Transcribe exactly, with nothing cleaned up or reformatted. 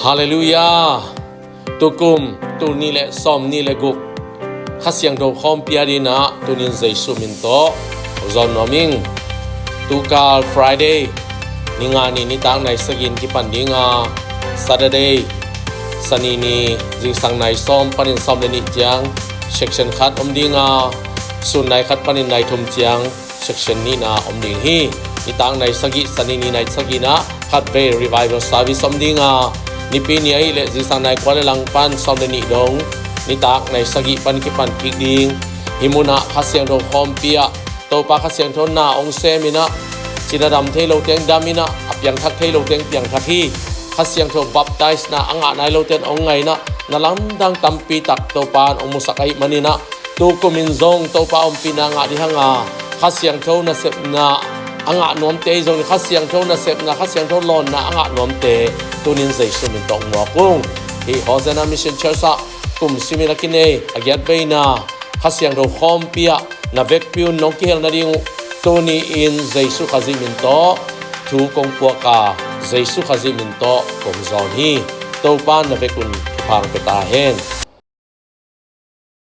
Halleluiah. Tukum tul nih le sawm nih le guk Kha Siangtho khawmpi a dinah tunin Jesu min tawh zawn nuam ing. Tukal Friday ni nga ni nitak nai sagih in kipan dinga, Saturday Sani ni zingsang nai sawm panin sawm le nih ciang section khat om dinga, sun nai khat panin nai thum ciang section nihna om ding hi. Nitak nai sagih Sani ni nai sagih inah khatvei revival service om dinga, nipi ni ahih leh zingsang nai kua le lang pan sawm le nih dong nitak nai sagih pan kipan kik ding. Hih munah Kha Siangtho khawmpi ah Topa Kha Siangtho na hong sem inah, cina dam thei lo teng dam inah, a piangthak thei lo teng piangthak hi. Kha Siangtho baptize na a ngah nai lo ten hong ngah inah, na lamdang tampi tak Topa in hong musak ahih maninah, tukum in zong Topa ompihna ngah dih hanga, Kha Siangtho nasepna a ngah nuamte zong in Kha Siangtho nasepna, Kha Siangtho lawnna a ngah nuamte tunin Jesu min tawh muak ung. Hih Hosanna Mission Church ah kum simin a kinei a giat veina Kha Siangtho khawmpi ah na vekpi un nong kihel nading uh tuni in Jesu Khazih min tawh thu kong puak a, Jesu Khazih min tawh kong zawn hi. Topa na vek un thupha pia ta hen.